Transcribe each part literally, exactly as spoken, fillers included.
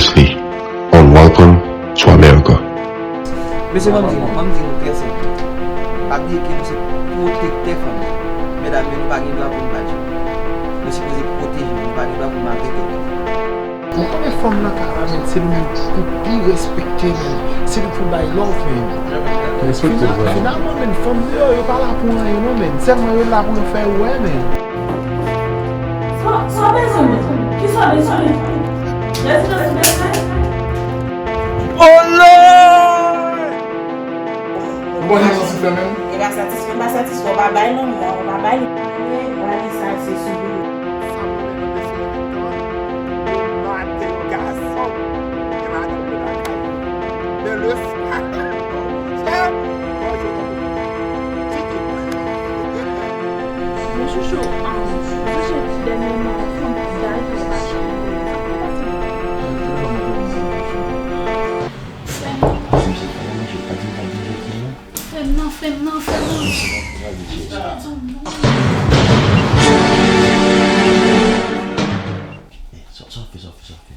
Stay on Welcome to America. Mesye, ban m di nou, ban m di nou trè senp. Pa bliye ke nou se pwotektè fanmi. Medam yo, nou pa gen dwa pou n bat yo. Nou sipoze pwoteje yo, nou pa gen dwa pou n maltrete yo. Bon, konbyen fanm nan ka la, men se li menm pou pi respekte, men se li pou bay love, men. Respekte l, frè. Finalman, men fanm yo, yo pa la pou anyen, non, men sèlman yo la pou yo fè wè, men. Sa, sa w bezwen menm? Kisa w bezwen menm? Rezidans ou bezwen? Oh Lord! Ou pa janm satisfè menm? E pa satisfè, m pa satisfè, w pa bay lanmou an, w pa bay. Wale sa se sou dlo. Sa mwen menm, m bezwen yon tan, m maten yon gason, gen madanm mwen lakay. Men le soir, Mon chouchou, um, ou sonje dènyèman fanm David la pa janm vini. Sa k te pase? Frè m nan, frè m nan, frè m nan.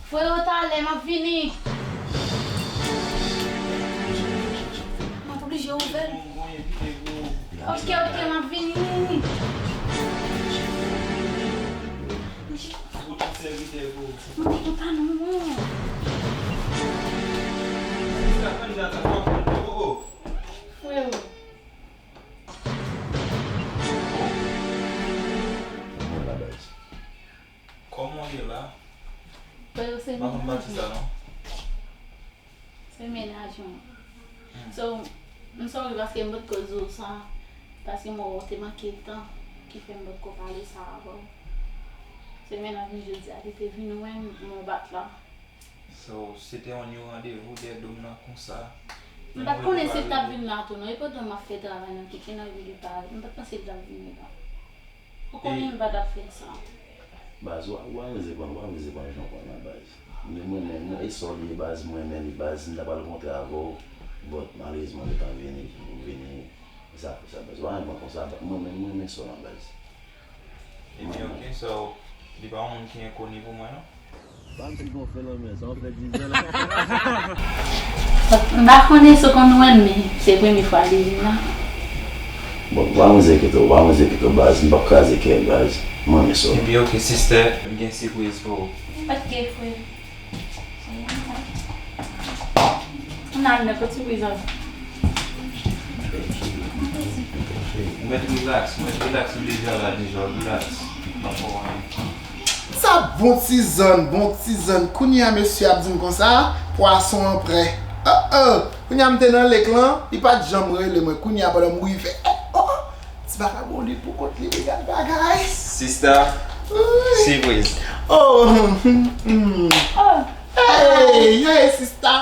Frè yo, talè, m ap vini. M ap oblije ouvè l. Ok, ok, m ap vini. M ap kontan non. Frè yo. Kòman w ye la? Frè yo, se menaj mwen. Se menaj mwen. So, m sorry paske m potko di w sa, paske m wè w te manke tan ki fè m potko pale sa avè w. Se menaj mwen jodi a, li te vin wè m, m bat la. So, se te yon new randevou dèyè do m nan konsa. M pa t konnen si l t ap vin la tou non, e pandan m ap fè travay nan kichen nan, li pare. M pa t panse li t ap vini la. Ou konnen m pa t ap fè sa. Baz, ou, ou amize pran, ou amize pran jan w pran nan baz. Men mwen menm, mwen, e sa w ye baz, mwen menm baz, m ta pral kontre avè w, but malerezman ou pa t vini, ou vini, e sa fè sa baz. Ou pa renmen pran konsa, mwen menm, mwen renmen sa w nan baz. Ebyen, ok, so, li pa yon moun ki enkoni pou mwen non. Ban m ti gon fè lanmè, sa w fè dizè la. M pa konnen si w konn wè l, men se premye fwa li vin la. Bon, ou pa bezwen enkyete w, ou pa bezwen enkyete w, baz, m p ap kraze kè l, baz. Mwen renmen sa w. Ebyen, ok, sistè, m gen sipriz pou ou. Ok, frè. N al nan kot sipriz la. Ou mèt relax, ou mèt relax, ou deja la deja, relax. M ap fè w anyen. Sa bon ti zòn, bon ti zòn. Kounye a mesye ap di m konsa, pwason an prè. Oh, oh. Kounye a m te nan lek lan, li pa t janm rele mwen. Kounye a pandan m rive, oh, oh, ti vakabon li pou kont li, li gad bagay. Sista, sipriz. Oh, hmm, hmm. Hey, hey, sista.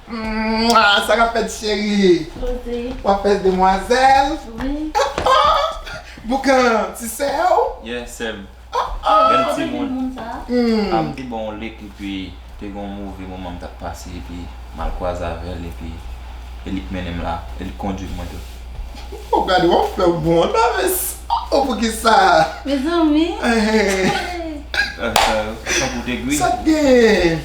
Mwa, sa k ap fèt cheri? Poze. W ap fè demwazèl? Wi. Boukan, ti sè w? Yeah, sè m. Bèl timoun. Hmm. A m te ba w yon lek epi te gen yon move moman m t ap pase epi m al kwaze avè l epi e li k mennen m la, e li k kondui mwen tou. Oh, gade w ap fè w bon la, men oh, poukisa? Mezanmi. Eh, eh. Tankou w te gri. Sa k gen?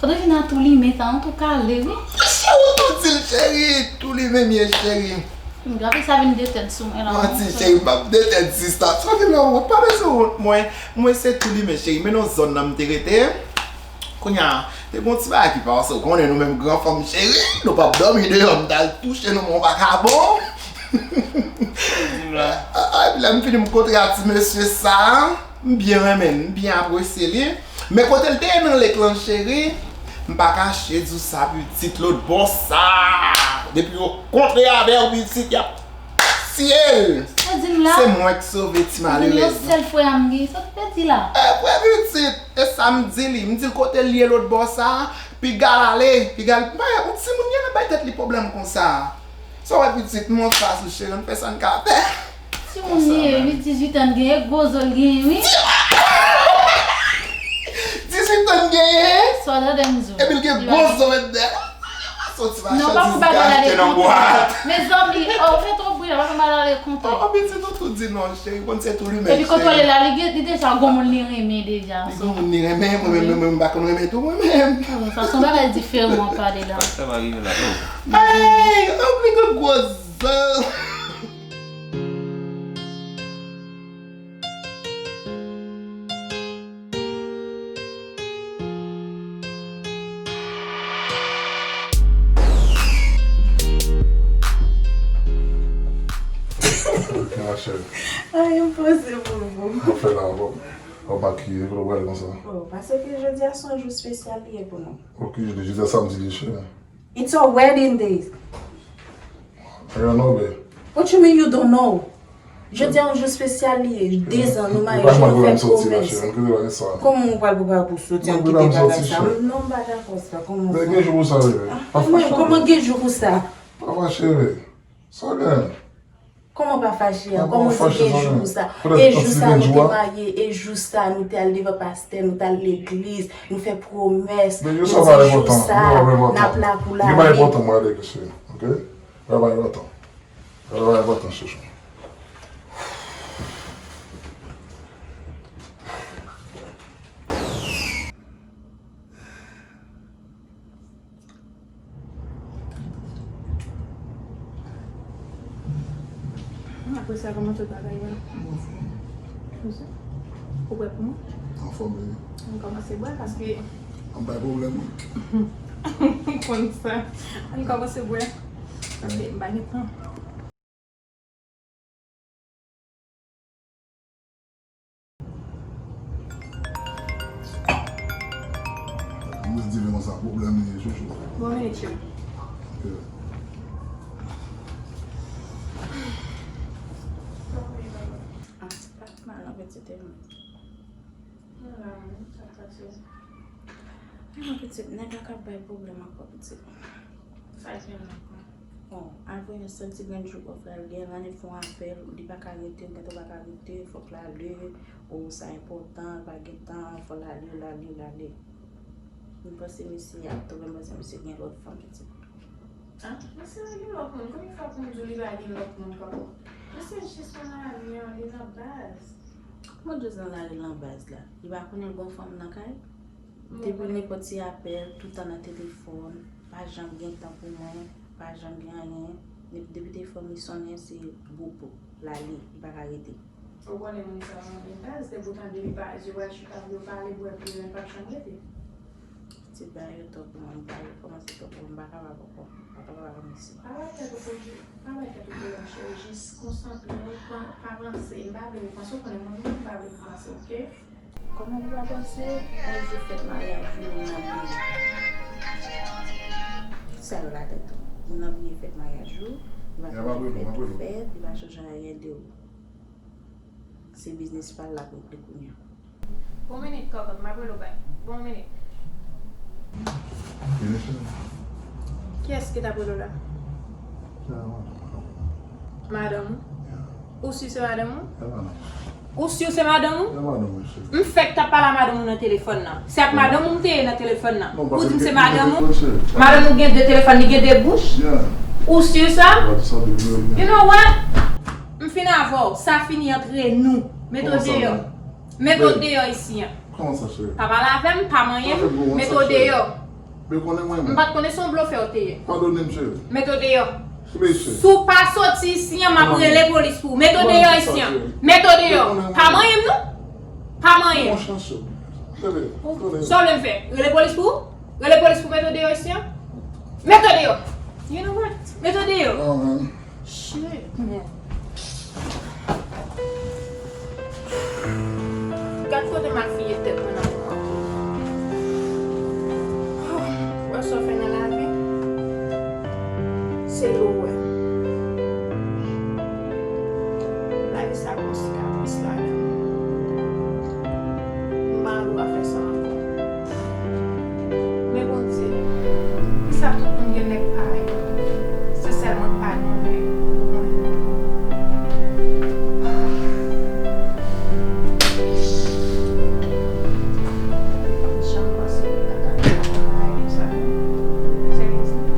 Kote w vin a tou limen sa, an tou kale wi. Cheri, w tou di l cheri, tou limen m ye cheri. M gape sa vin detèn sou mwen la. Manti cheri, m p ap detèn sista. Sa w gen la wont, pa bezwen wont mwen. Mwen se tou limen cheri, men nan zòn nan m te rete. Kounye a, te gon ti bagay ki pase, w konnen nou menm gran fanm cheri, nou p ap dòmi deyò, m t al touche nou men yon vakabon. Di m la. Ah, ah, epi lè m fini m kontre a ti mesye sa, m byen renmen l, m byen apresye li. Men kote l te ye nan lek lan cheri, m pa kache di w sa pitit lòt bò sa. Depi yo kontre avè w pitit, y ap tiye l. Sa di m la? Se mwen k sove ti malerèz. Yon sèl frè a m gen, sa w te di la? E frè pitit, e sa m di li. M di l kote l ye lòt bò sa, piga l ale, piga l, yon timoun gen nan bay tèt li pwoblèm konsa. Sa w wè pitit, m anfas ou cheri, ann fè sa n ka fè. Timoun li ye wi, dizuit an l genyen, gwo zo l genyen wi. Dizuit an l genyen? Sa w tande m di w. Epi l gen gwo zo anndan. Non, pa fè bagay la de kontre. Mezanmi, oh, ou fè twòp bri la, pa fè bagay la de kontre. Oh, pitit ou tou di non, cheri, konn se tou li menm. Epi kote w ye la, li gen, li deja gon moun li renmen deja. Li gon moun li renmen, mwen menm, mwen menm, m pa konn renmen tou, mwen menm. Ah, sa se yon bagay diferan w ap pale la. Sa k ap rive la, oh. Hey, anpil de gwo zan. Ok, ma chère. Ay, m poze pou ou. Mwen fè la, w ap makiye, pou w prale konsa. Oh, paske jodi a se yon jou espesyal li ye pou nou. Ok, jodi a samdi li, chère. It's our wedding day. I don't know, babe. What you mean you don't know? Jodi a yon jou espesyal li ye. Dezan nou marye, nou fè pwomès. Kòman ou pral prepare pou soti an kite bagay sa? Non, m pa dakò sa. Kòman sa? Gen jou pou sa, bebe. Kòman gen jou pou sa? Pa fache, bebe. Sa w gen? Kòman pa fache a? Kòman se gen jou pou sa? E jou sa nou te marye, e jou sa nou te al devan pastè, nou t al legliz, nou fè pwomès, nou di jou sa, n ap la pou lane. Yo pa enpòtan, mwen, ok? Yo pa enpòtan. Yo pa enpòtan, chouchou. Apre sa, kòman tout bagay yo? Anfòm. Ou prè pou mwen? Anfòm, baby. Ann kòmanse bwè, paske. Ann bay pwoblèm, wi. M konn sa. Ann kòmanse bwè. Paske m pa gen tan. Mwen di men konsa, pwoblèm li ye, chouchou. Bon, men, cheri. Ok. Ah, se pa mal, an fèt, se tèlman. Ala, wi, sa pase. Ala, pitit, nèg la ka bay pwoblèm ankò, pitit. Sa l fè l ankò? Bon, al voye yon sèl ti grenn jou off la, l gen lane fè yon apèl, li pa ka rete, m gentan pa ka rete, fòk l ale, o, sa enpòtan, l pa gen tan, fò l ale, l ale, l ale. M panse misye ap twonpe, m panse misye gen lòt fanm, pitit. Ah, misye gen lòt moun, konbyen fwa pou m di w li pa gen lòt moun, papa? Misye jis nan lari an, li nan baz. Kòman w di w nan lari, nan baz la? Li pa konnen l gon fanm nan kay? Depi nenpòt ti apèl, toutan nan telefòn, pa janm gen tan pou mwen, pa janm gen anyen. Depi telefòn li sonnen, se boupou, l ale, li pa ka rete. Ou konnen moun sa yo renmen baz, depi w tande li pa, yo pral chita pou yo pale, bwè, pou yo menm p ap janm rete. Ti bagay yo twòp pou mwen, m pa, yo kòmanse twòp pou mwen, m pa kapab ankò, m pa kapab ak misye. Pa bay tèt ou pwoblèm, pa bay tèt ou pwoblèm, cheri, jis konsantre w, pa, pa panse, m pa vle w panse, ou konnen mwen menm, m pa vle w panse, oke? Kòman pou pa panse, yon jou fèt maryaj ou, moun nan bliye. Sa yo la tèt ou. Moun nan bliye fèt maryaj ou, li pa chonje fèt ou fèt, li pa chonje anyen de ou. Se biznis pa l l ap regle kounye a. Bon minit, kòkòt, m ap rele w bak. Bon minit. Kiyès ki t ap rele w la? Madanm ou? Ou si se madanm ou? Ou si se madanm ou? M fèk t ap pale a madanm ou nan telefòn nan. Se ak madanm ou m te ye nan telefòn nan. Ou di m se madanm ou? Madanm ou gen de telefòn, li gen de bouch? Ou si sa? You know what? M fin avè w. Sa fini antre nou. Mete w deyò. Mete w deyò isi an. Kòman sa, cheri? Pa pale avè m, pa manyen m, mete w deyò. Men konnen mwen menm. M pa t konnen se yon blofè w te ye. Padone m, cheri. Mete w deyò. Si w pa soti isi an, m ap rele polis pou ou. Mete w deyò isi an. Mete w deyò. Pa manyen m non. Pa manyen m. Sa w vle m fè? Rele polis pou ou? Rele polis pou mete w deyò isi an? Mete w deyò. You know what? Mete w deyò. Shit, man. Gad kote m al fiye tèt mwen nan moman. Wè sa w fè nan lavi? Se yo wè. Lavi sa gon sikatris ladan l. M pa anvi w ap fè sa ankò. Men Bondye, poukisa tout moun gen nèg pa yo? Se sèl mwen k pa gen yon nèg pou mwen. Janm panse pou ta ka gen yon bagay konsa. Seryezman.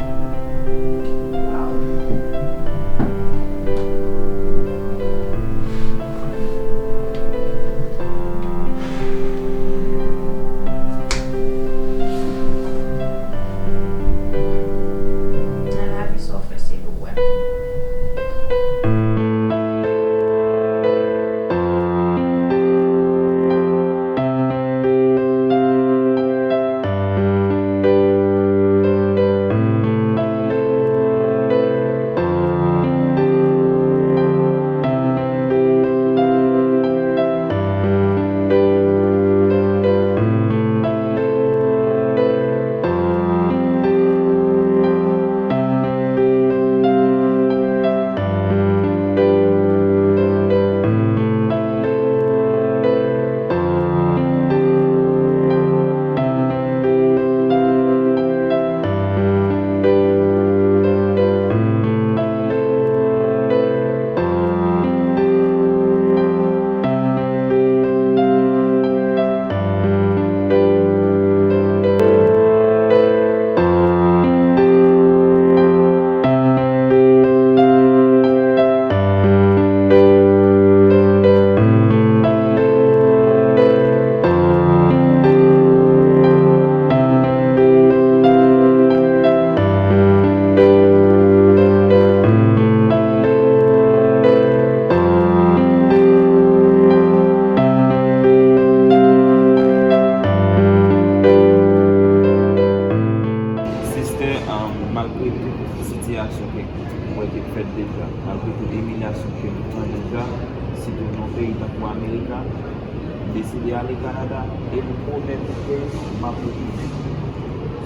Sitou nan peyi tankou Amerika, m deside ale Kanada e m pwomèt ke m ap retounen.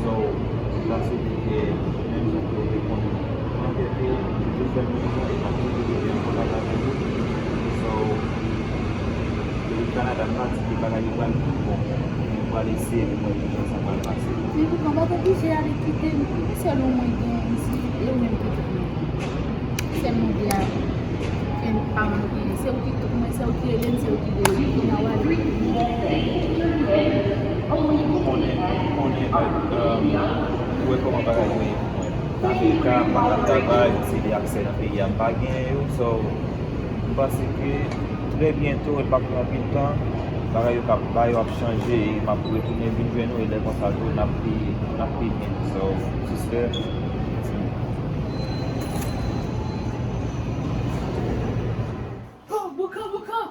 So, m ta swete ke menm jan ke w te konn pran tèt ou, ou toujou fè l menm jan e m ap toujou rete an kontak avèk ou. So, peyi Kanada, m pa di ke bagay yo pral pi bon, men m pral eseye pou m wè kijan sa pral pase. Men Boukan, m pa t oblije ale kite m. Ki sèl ou mwen gen isi, e ou menm ki tout mwen. Sèl nou de a, ke paran nou genyen. Se ou ki tout mwen, se ou ki rele m, se ou ki voye m. Kounye a w ale. Ou konnen, ou konnen, um, ou wè kòman bagay yo ye pou mwen. Nan Amerika, m pa ka travay, se de aksè nan peyi a m pa genyen yo. So, m panse ke trè byento, e l p ap pran anpil tan, bagay yo k ap, bagay yo ap chanje e m ap retounen vin jwenn ou e lè konsa tou n ap pi, n ap pi byen. So, sister, mèsi. Oh, Boukan, Boukan!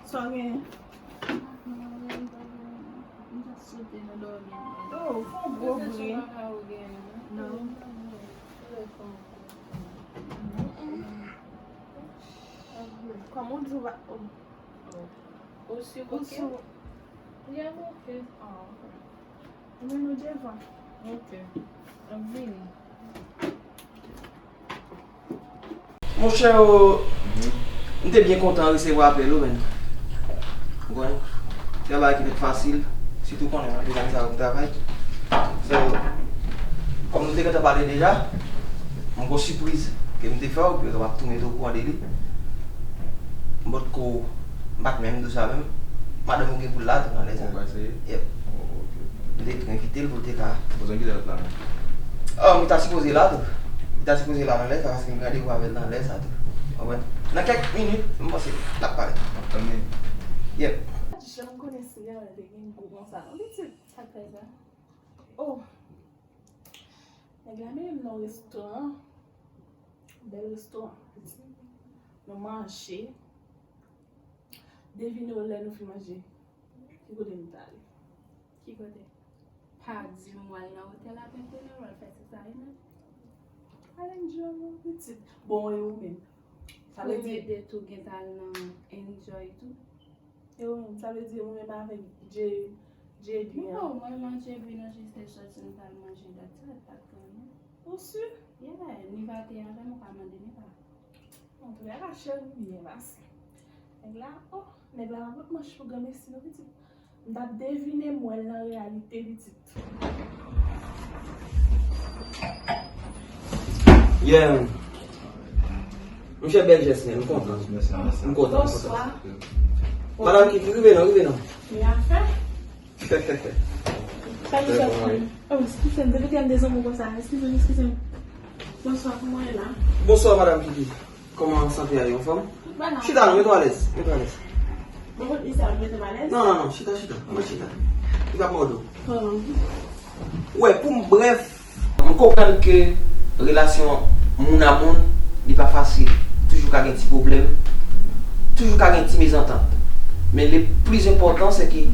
Sa w genyen? M just sote nan dòmi. Oh, fè yon gwo bri. Non. Kòman w di w pa, oh. Ou sou, ou sou. Yeah, I'm okay. Oh, okay. Mwen nou devan. Ok. Ap vini. Monchè, m te byen kontan resevwa apèl ou, men. Ou konnen, se yon bagay ki pa t fasil, sitou konnen, nan peyi sa yo m travay. So, kòm nou te gentan pale deja, m gon sipriz ke m te fè w, ke w ap tou mete okouran de li. M potko, m pa t menm di w sa menm. Madanm ou gen pou l la tou nan lè sa. Ou pa eseye? Yep. Oh, ok. M te tou envite l pou l te ka. Ou bezwen kite lòt la menm? Oh, m ta sipoze la tou. M ta sipoze la nan lè sa paske m gen randevou avè l nan lè sa tou. Ou konprann? Nan kèk minit, m panse l ap parèt. Ap tann li. Yep. Janm konnen si Leon te gen gou konsa non pitit. Sa k fè sa? Oh. Nèg la mennen m nan yon restoran. Bèl restoran. Nou manje. Devine w lè nou fin manje. Ki kote nou t ale? Ki kote? Pa di m w al nan otèl avèk Rene, w al fè ti sa, Rene. Al enjoy, pitit. Bon, e ou menm? Sa vle di. Premye date ou gentan al nan enjoy tou? E ou menm, sa vle di ou menm avèk J-, J B a? Non, mwen menm ak J B nou jis te sòti, nou t al manje, that's it, pa t gen anyen. Ou si? Yeah, Niva te avè m, ou ka mande Niva. Antouka, cheri, m byen pase. Nèg la, oh, nèg la pa pot manch pou granmesi non, pitit. M t ap devine m wè l nan reyalite, pitit. Yeah. M fè bèl jès, men m kontan. M kontan, m kontan. Bonswa. Madanm Kiki, rive non, rive non. Li a fè? Fè, fè, fè. Salut, Jasmine. Oh, eskize m, depi te m dezanmi konsa. Eskize m, eskize m. Bonswa, kòman w ye la? Bonswa, madanm Kiki. Kòman sante a ye, anfòm? Tout bagay. Chita non, mete w alèz, mete w alèz. Mwen pot li sa, mete m alèz? Non, non, non, chita, chita. Mwen chita. Li p ap mòde w. Pardon. Wè, pou m brèf, m konprann ke relasyon moun a moun, li pa fasil. Toujou ka gen ti pwoblèm, toujou ka gen ti mezantant. Men le plis enpòtan, se ke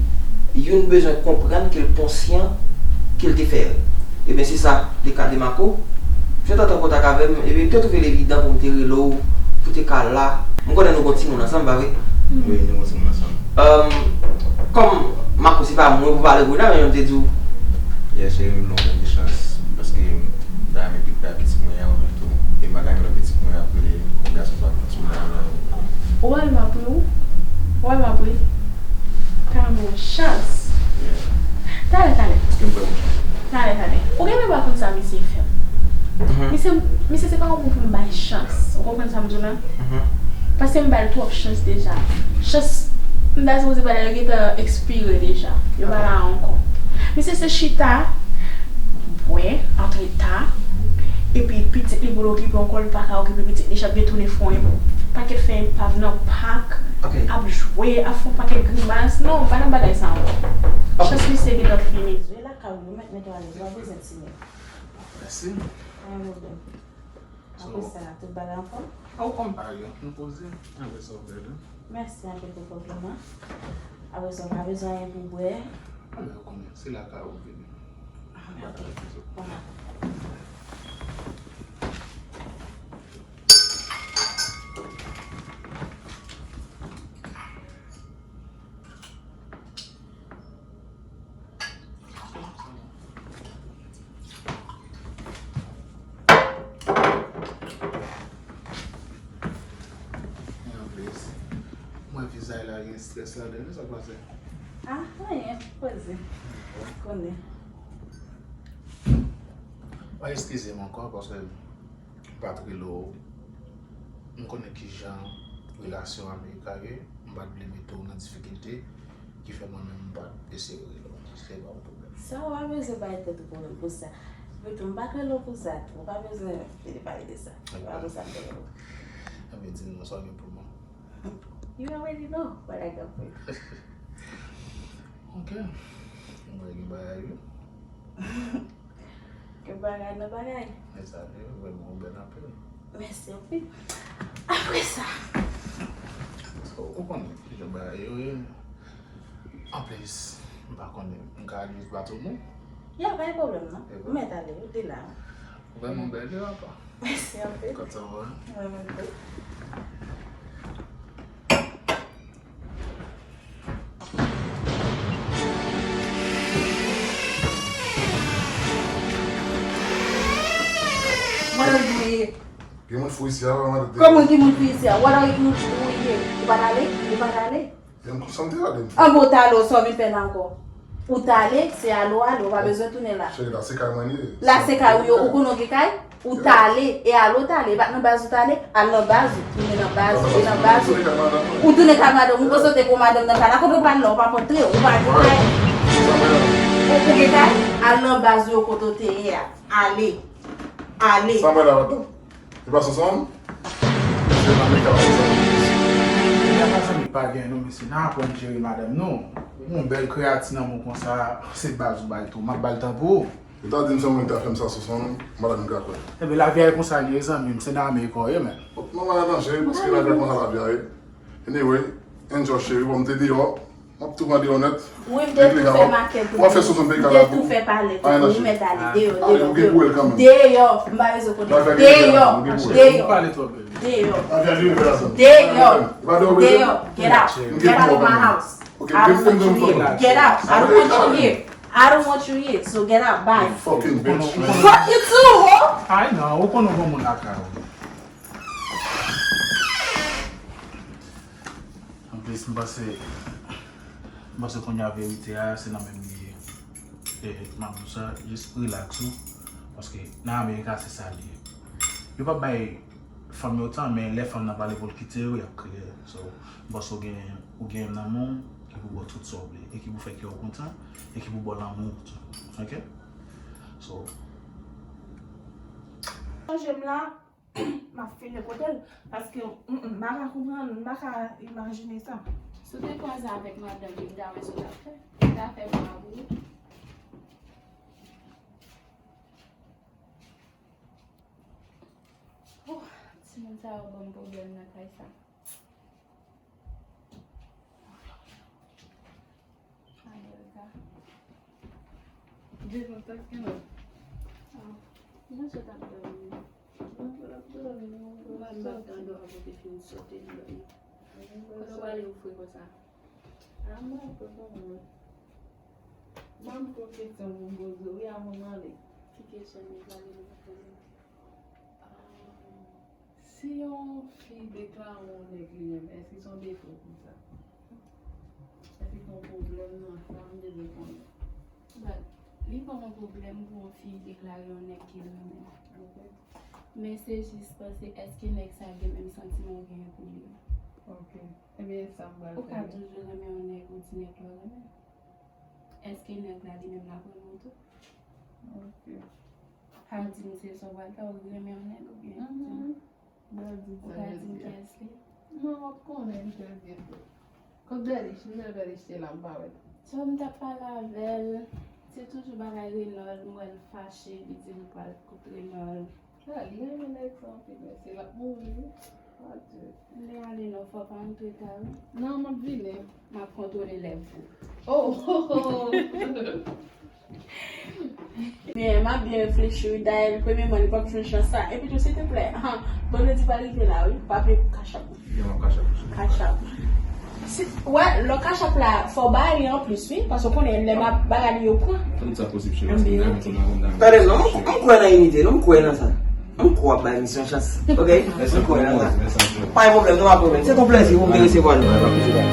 youn bezwen konprann ke l konsyan ke l te fè l. Ebyen, se sa, le ka de Marco. Jwenn tante an kontak avè m, epi m te twouve l evidan pou m te rele w, pou te ka la. M konnen nou gon timoun ansanm, pa vre? Wi, nou gon timoun ansanm. Èm, kòm Marco se pa mwen pou pale pou li la, men jan m te di w. Yè, cheri, m nan yon premye chans, paske m ta renmen pi prè ak pitit mwen an, menm tou. E m pa ka gen lòt pitit mwen ap rele yon gason pa konn sou mwen an. Ou wè l m ap ri, ou wè l m ap ri. Talè m yon chans. Talè, talè. Èske m pran yon chans? Talè, talè. Ou genlè pa konn sa misye fè m. Misye, misye se pa yon moun pou m bay chans. Ou konprann sa m di w la? Paske m ba l twòp chans deja. Chans, m ta sipoze ba l la, yo gentan ekspire deja. Yo pa la ankò. Misye se chita, bwè, antre ta, epi pitit li pou l okipe ankò, li pa ka okipe pitit li, j ap detounen fon pakèt fè epav nan pak, ap jwe, ap fè yon pakèt grimas. Non, m pa nan bagay sa ankò. Chans misye gentan fini. Jwe lakay ou, yo mèt mete w alèz, w pa bezwen timoun. Mèsi. Pa gen pwoblèm. Apre sa, tout bagay anfòm? Anfòm pa yo, nou poze. Apre sa, w fè tou. Mèsi anpil pou konpliman. Apre sa, w pa bezwen anyen pou bwè? Alò, ou konnen, se lakay ou vini. Ah, ok. Bon. Gen strès ladan, sa k pase? Ah, anyen, poze. Konnen. Mwen eskize m ankò paske m pa t rele w. M konnen kijan relasyon Amerika ye. M pa t vle mete w nan difikilte ki fè mwen menm m pa t eseye rele w. Se pa yon pwoblèm. Sa w pa bezwen bay tèt ou pwoblèm pou sa. Epitou, m pa t rele w pou sa tou. Ou pa bezwen vin pale de sa. Se pa pou sa m te rele w. Ebyen, di m non, sa w gen pou mwen. You already know what I got for you. Ok. Mwen gen bagay, wi. Gen bagay nan bagay. E sa vre, ou vrèman ou bèl anpil. Mèsi anpil. Apre sa. Ou konnen kijan bagay yo ye. Anplis, m pa konnen, m ka jis bat ou non? Ya, pa gen pwoblèm non. M mèt ale, ou te la. Ou vrèman bèl wi, apa. Mèsi anpil. Kòm sa va? Mwen menm tou. What are you doing here? Gen moun fou isi a, madan. Kòman gen moun fou isi a? What are you doing here? Ou pa t ale? Ou pa t ale? An bon, t ale, w sa w vin fè la ankò? Ou t ale, se ale w ale, ou pa bezwen tounen la. Cheri, la se kay mwen li ye. La se kay ou yo, ou konnen w gen kay? Ou t ale, e ale w t ale, e pa t nan baz ou t ale, al nan baz ou, tounen nan baz ou, e nan baz ou. Ou tounen kay madanm ou, ou panse w te gon madanm nan kay la, kote w pral la, ou p ap antre, ou pa gen kay. Ou, ou gen kay, al nan baz ou yo kote w te ye a. Ale. Ale. Sa mwen la, madanm? E pa sou sa menm? Mesye, nan men ka pa sa. Mesye, pa zanmi pa gen non, mesye, n a aprann jere madanm nou. Yon bèl kreyati nan men w konsa, se baz ou bay tou. M ap ba l tan pou ou. Ou ta di m se mwen ki ta fè m sa sou sa menm, madanm m ka kwè. Ebyen, lavi a e konsa li ye, zanmi m, se nan men w ye, men. Non, madanm, cheri, paske lavi a konsa lavi a ye. Anyway, enjoy, cheri, bon, m te deyò. M ap tou mande onèt. Wi, m te tou fè makèt pou ou. W ap fè sou son peyik la pou ou. M te tou fè palèt pou ou, ou mèt ale deyò, deyò, deyò. Deyò, m pa bezwen konnen. Deyò, deyò, deyò, deyò, deyò. Get out. Get out of my house. I don't want you here. Get out. I don't want you here. I don't want you here. So get out. Bye. Fucking bitch. Fuck you too, ho. Ay non, ou konnen w gon moun lakay ou. Anplis, m panse, m panse kounye a verite a, se nan men m li ye. E, m ap di w sa, jis rilaks ou, paske nan Amerika, se sa l ye. Yo p ap bay fanm yo tan, men lè fanm nan pale pou l kite yo, y ap kriye. So, m panse w gen, ou gen nan men w, ki pou ba w tout sa w vle, e ki pou fè kè w kontan, e ki pou ba w lanmou tou. Ok? So. Chanje m la. M ap fini kote l, paske, mm, mm, m pa ka konprann, m pa ka imajine sa. Si w te kwaze avèk madanm li, m ta wè sa w t ap fè. M ta fè bon a pou ou. Oh, timoun sa yo ban m pwoblèm nan kay sa. Anelka. Devan tak gen la. Ah, mwen sot ap dòmi. Mwen pa t ap dòmi, non. Mwen pa t ap dòmi pou te fin sote nan dòmi. Kote w prale ou fre konsa? Ah, mwen fre konsa. Mwen gon kesyon pou m poze w, wi, avan m ale. Ki kesyon nou prale nou poze? Ah. Si yon fi deklare yon nèg li menm, èske se yon defo pou sa? Èske se yon pwoblèm nan sa? M bezwen konnen. But, li pa yon pwoblèm pou yon fi deklare yon nèg ke l renmen. Ok. Men se jis panse èske nèg sa gen menm santiman ou genyen pou li yo. Ok. Ebyen, sa m pral fè. Ou ka toujou renmen yon nèg ou di nèg la w renmen. Èske nèg la li menm l ap renmen w tou? Ok. Pa di m se sa w pral fè, ou renmen yon nèg oubyen? Mhm. Ou ka di m kiyès li? Non, w ap konnen m te byen tou. Kot Bèlich, m wè Bèlich te la, m pa wè l. Sa m t ap pale avè l, se toujou bagay Renold, m wè l fache, li di m pral kot Renold. Ah, li renmen nèg sa anpil, men se l ap mouri wi. Adye. M te ale non, fò pa antre ta wi. Non, m ap vini. M ap kontwole lèv ou. Oh, oh, oh. Byen, m ap byen reflechi wi. Dayè, premyèman, li p ap jwenn chans sa. Epi tou, silteplè, han, vandredi pa rive la wi. Pa bliye pou Cash App. Gen yon Cash App. Cash App. Si, wè, lò Cash App la, fò w ba li anplis wi. Paske w konnen, lè m ap bagay li yo pran. Tout sa posib, cheri. Paske m renmen konn nan konn nan. Tande non, m kwè nan inite, non, m kwè nan sa. M kwè w ap bay misye yon chans. Ok? M kwè nan sa. Pa gen pwoblèm, non, pa pwoblèm. Se yon plèzi pou m te resevwa nou. Wè, pa plezi, pa.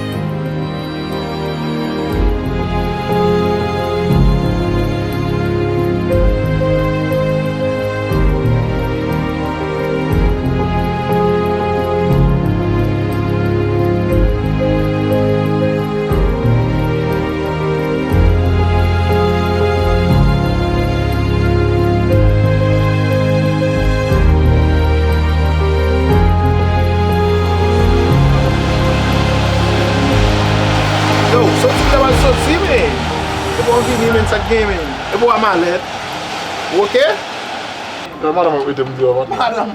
Sa k gen, men? E pou w a malèt. Oke? Kè madanm ap rete m deyò maten. Madanm.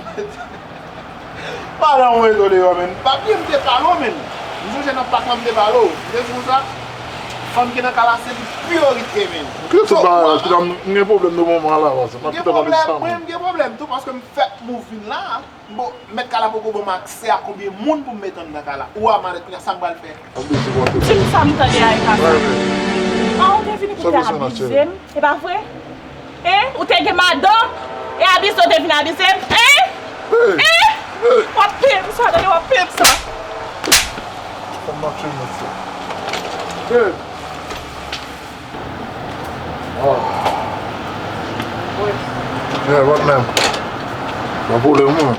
Madanm mwen to deyò, men. Papye m te pale w, men. M sonje nan pak lan m te pale w. M te di w sa. Fanm ki nan kay la se priyorite, men. Kite tout bagay la, kite m gen pwoblèm nan moman la, paske m ap kite pale sa, men. Mwen, m gen pwoblèm tou, paske m fèk move vin la. Bon, mèt kay la poko ban m aksè a konbyen moun pou m met anndan kay la. Ou a malèt, kounye a sa m pral fè? M ap di se bon. Ti sa m tande a e pa sa. Ah, ou te vini pou te abize m, e pa vre? Hein? Ou te gen madanm, e abize w te vin abize m? Hein? Hein? W ap peye pou sa, tande, w ap peye pou sa. Fò m mache, mesye. Babe. Oh. Yeah, what, ma'am? Pa pwoblèm, mwen.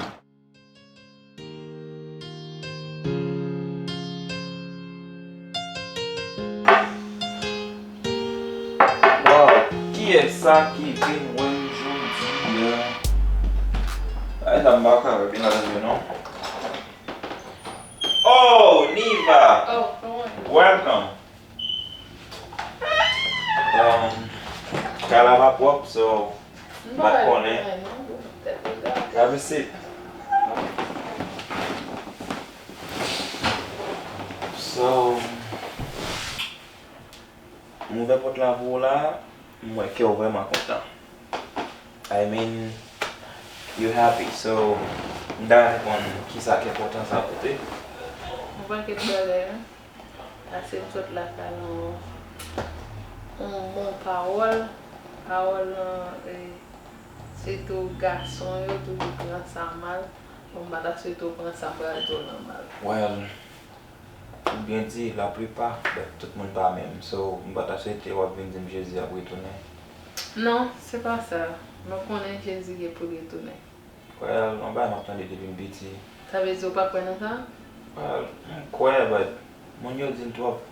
Wow, kiyès sa ki vin wè m jodi a? Ay, sa m pa ka wè byen nan je non. Oh, Niva! Oh, kòman? Welcome! Um, kay la pa pwòp, so, m pa t konnen. Have a seat. So, m ouvè pòt la pou ou la, m wè kè w vrèman kontan. I mean, you happy, so, m ta renmen konn kisa kè kontan sa pote. Yon pakèt bagay, wi. Pase m sot lakay yon, yon bon pawòl. Pawòl lan, e, sitou gason yo toujou pran sa mal. Bon, m pa ta swete w pran sa m pral di w lan mal. Well, ou byen di, laplipa, but tout moun pa menm. So, m pa ta swete w ap vin di m Jezi ap retounen. Non, se pa sa. Mwen konnen Jezi gen pou l retounen. Well, yon bagay m ap tande depi m piti. Sa vle di ou pa kwè nan sa? Well, m kwè, but moun yo di l twòp.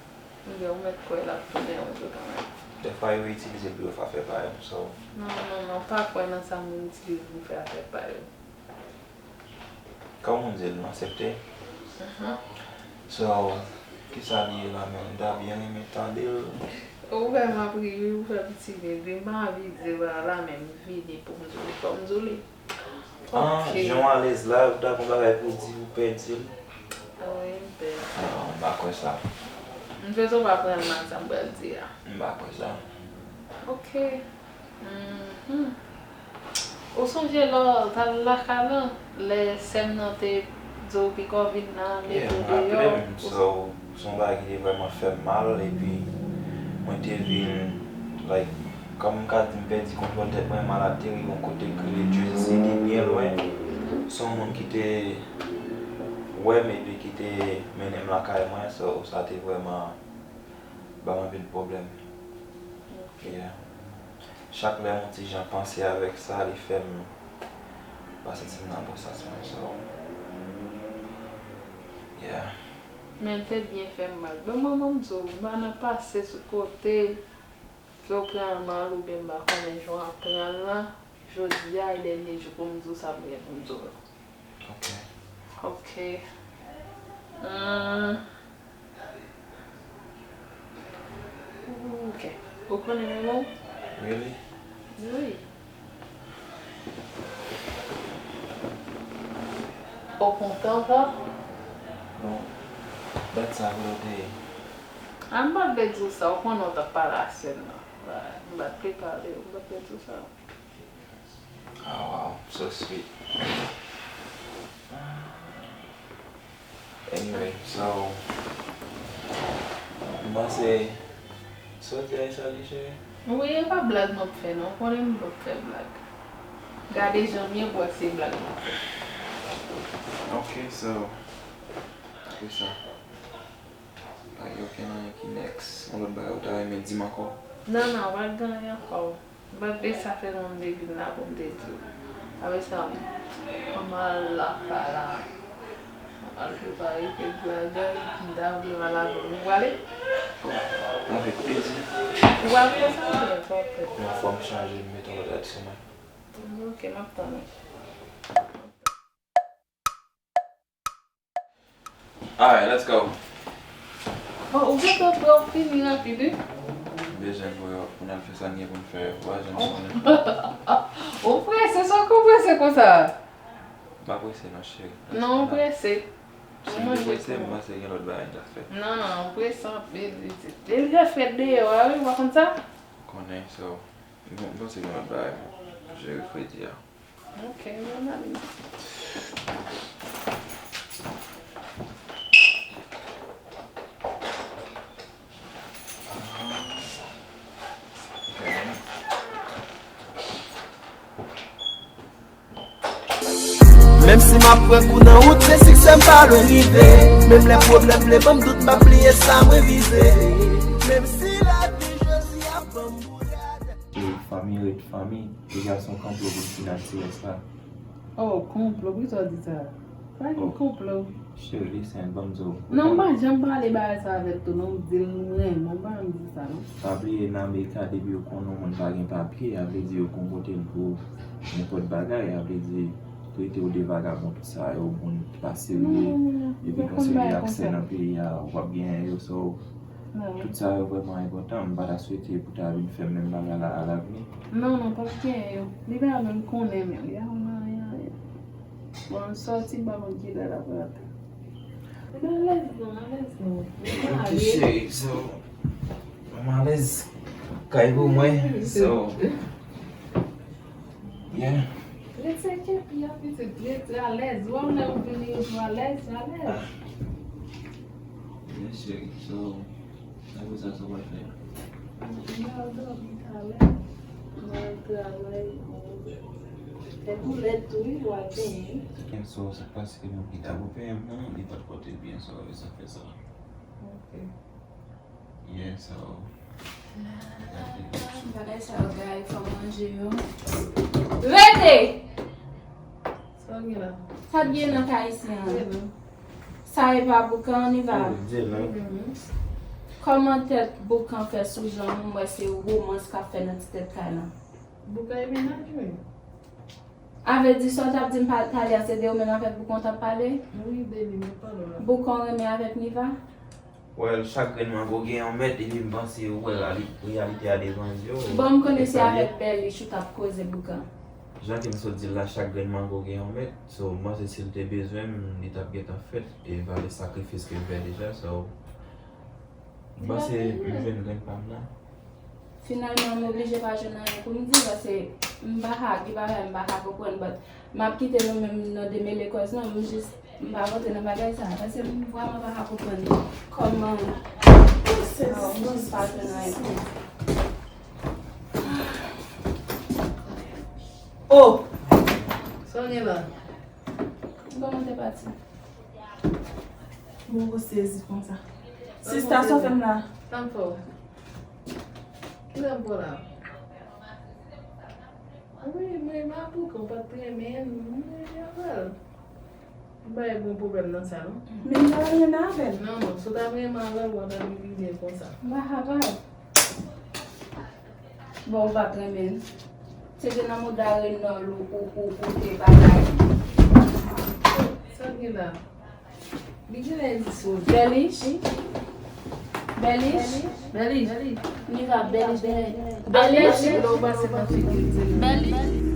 Ebyen, ou mèt kwè l ap tounen yon jou kanmenm. Dèfwa yo itilize l pou yo fè afè pa yo, so. Non, non, non, pa kwè nan sa moun itilize pou fè afè pa yo. Kòm moun di l, m aksepte. Mhm. So, kisa li ye la menm? M ta byen renmen tande l. Ou fè m ap ri wi, ou fè piti bebe. M pa anvi di w la menm, vini pou m di w li, fò m di w li. Ah, ok. Jan w alèz la, ou ta gon bagay pou w di, ou pèdi l. Wi, m pèdi. Ah, m pa kwè sa. M swete w pa pran l mal sa m pral di a. M pa kwè sa. Ok. Mhm. Ou sonje lè w t al lakay lan, lè sè m nan te di w piko vin la, mete w deyò? Yeah, m raple m, so, se yon bagay ki te vrèman fè m mal, epi mwen te vin, like, kòm m ka di m pèdi kontwòl tèt mwen, m al ateri yon kote ki rele Jersey City, byen lwen. Se yon moun ki te wè m epi ki te mennen m lakay mwen, so, sa te vrèman ban m anpil pwoblèm. Ok. Yeah. Chak lè m yon ti jan panse avèk sa, li fè m pa santi m nan bon sans mwen, so, yeah. Men l te byen fè m mal. Bon, mwen, mwen, m di w, m pa nan pase sou kote, ke w pran l mal oubyen m pa konnen jan w ap pran l lan. Jodi a e dènye jou pou m di w sa m gen pou m di w lan. Ok. Ok. Hmm. Ok. Ou konnen men mwen? Really? Wi. Ou kontan sa? Non. Dat sa vre ou te ye? A, m pa t vle di w sa, ou konnen w t ap pale a sè m nan. M pa t vle pale, m pa t vle di w sa. Ah, wow, so sweet. Anyway, so, m panse, so di a e sa li, cheri? Wi, e pa blag m ap fè, non. Ou konnen m p ap fè blag. Gade jan m ye, pou wè se blag m ap fè. Ok, so, apre sa. Pa gen okenn anyen ki next. Yon lòt bagay ou ta renmen di m ankò? Non, non, pa gen anyen ankò. M pa t vle sa fè non m te vin la pou m te di w. Apre sa, m al lakay la. M al prepare kèk bagay, m ta vle m al avè w. Nou prale? Avèk plezi. Ou pral fè sa oubyen sa w ap fè? Non, fò m chanje, m mete yon lòt rad sou mwen. Ok, m ap tann ou. Alright, let's go. Bon, ou gentan prè, w fini rapid, wi. M Bezwen pou yo, pou n al fè sa n gen pou n fè, ou pa janm konnen. Ou prese, sa w konn prese konsa? M pa prese non, cheri. Non, ou prese. Si m te prese, m panse gen lòt bagay m t ap fè. Non, non, ou prese anpil, pitit. Depi fè frèt deyò a, wi, ou pa konn sa? Konnen, so, m panse gen lòt bagay pou jere fredi a. Ok, mwen ale. Menm si m ap pran kou nan wout, men siksè m pa lwen rive. Menm lè pwoblèm vle ban m dout, m ap bliye sa mwen vize. Menm si lavi jodi ap ban m bourad. E fanmi ret fanmi, deja se yon konplo pou n final ti rès la. Oh, konplo, poukisa w di sa? Pa gen konplo. Cheri, listen, ban m di w. Non, m pa janm pale bagay sa avè l tou, non, m di l m renmen w, pa janm di sa, non. Pa bliye, nan Amerika, depi yo konnen yon moun pa gen papye, a vle di yo konn pote l pou nenpòt bagay, a vle di, trete w de vagabon, tout sa, yo moun ki pa serye, epi konsidere aksè nan peyi a, w ap genyen yo, so, Tout sa yo vrèman enpòtan, m pa ta swete pou ta vin fè menm bagay la alavni. Non, non, p ap genyen yo. Li pa menm konnen menm. Ya, ya, ya, ya. Bon, l sòti, m pa konn kilè l ap rantre. Li pa alèz non, alèz non. Li pa alèz. Ok, cheri, so, m alèz kay pou mwen, so, yeah. Retire kepi a, pitit, retire alèz. Ou wè lè ou vini, ou alèz, alèz. Yes, cheri. So, apre sa, sa w pral fè? M al dòmi talè. M al travay. E pou lèt tou, wi, w al penyen. So, se paske mwen ki ta pou penyen m nan, li pa t pote l byen, so, e sa fè sa. Ok. Yeah, so. Bagay sa yo, guy, fò manje yo. Rete! Sa w gen la? Sa t gen nan kay isi an? Rete. Sa e pa boukan, Niva? Di l non. Mhm. Kòman tèt boukan fè sou jan m wè se womans k ap fè nan ti tèt kay lan? Boukan e mennaj mwen. A vle di sa w t ap di m pa pale a, se de ou menm avèk boukan w t ap pale? Wi, de li m ap pale w la. Boukan w renmen avèk Niva? Well, chak grenn mango gen yon mèt, epi m panse ou wè rali- reyalite a devan zye w. Bon, m konnen se avèk Bèlich ou t ap koze boukan. Jan ke m sot di l la, chak grenn mango gen yon mèt. So, m panse si l te bezwen m, li t ap gentan fèt, e m pa vle sakrifis ke m fè deja, so, m panse m jwenn grenn pa m nan. Finalman, m oblije pa jwenn anyen pou m di, paske m pa ka, gen bagay m pa ka konprann, but m ap kite nou menm nan demele kòz nou, m jis, m pa rantre nan bagay sa, paske m vrèman pa ka konprann kòman m jis pa jwenn anyen pou m. Oh! Sa w gen la? Kòman te pati? Mwen sezi konsa. Sista, sa w fè m la? Sa m fè w? Kilè m pran la? Wi, mwen m ap bouke, w pa t renmen l, mwen renmen avè l. M pa gen bon pwoblèm nan sa, non. Men m pa renmen avè l. Non, non, si w ta renmen avè l, w pa t ap imilye l konsa. M pa kapab. Bon, ou pa t renmen l. Se te nan mouda Renòl ou, ou, ou, ou te bagay. Sa gen la? Li genlè di sou Bèlich? Bèlich? Bèlich? Niva, Bèlich genlè. Bèlich? Lè w pase nan figi l, di l. Bèlich?